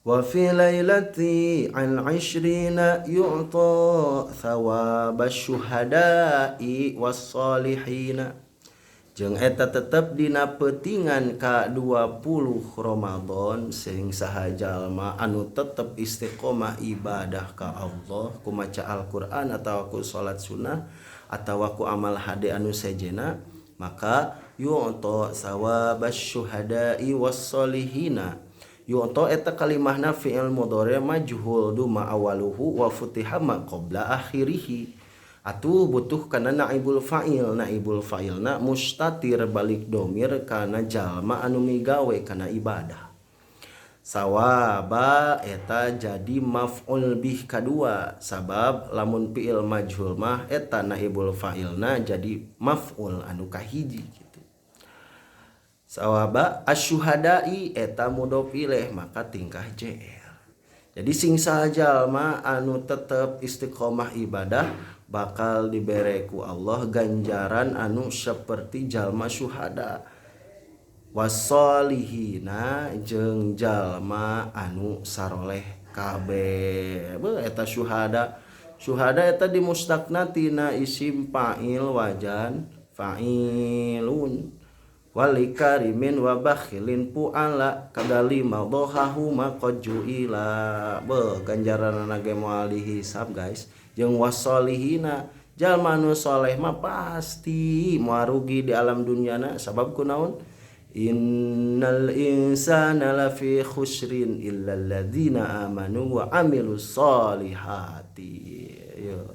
Wa fi lailati al-ishrina yu'ta thawaba syuhada'i was-salihina. Jeung eta tetep dina peutingan ka 20 Ramadan sing saha jalma anu tetep istiqomah ibadah ka Allah ku maca Al-Qur'an atawa ku salat sunnah atawa ku amal hade anu sejena, maka yu'ta thawaba syuhada'i was-salihina. Yu'ta eta kalimahna fi'il mudhari majhul duma awaluhu wa futiha ma qabla akhirih. Atuh butuh kana naibul fa'il, naibul fa'ilna mustatir balik domir kana jalma anu migawe kana ibadah. Sawaba eta jadi maf'ul bih kadua, sabab lamun fi'il majhul mah eta naibul fa'ilna jadi maf'ul anu kahiji gitu. Sawaba asyuhada'i eta mudhof ilaih maka tingkah JR. Jadi sing saha jalma anu tetep istiqomah ibadah bakal dibere ku Allah ganjaran anu seperti jalma syuhada wasolihina jeung jalma anu saroleh kabeh. Beuh eta syuhada. Syuhada eta dimustaqna tina isim fa'il wajan fa'ilun. Wali karimin wa bakhilin pu'ala kadali madhahu ma qad ju'ila. Beuh ganjaranna ge moal dihisab guys. Jeung wasolihina jalma anu soleh mah pasti moal rugi di alam dunyana, sabab kunaon? Innal insana lafi khusrin illa alladzina amanu wa amilus solihati. Yo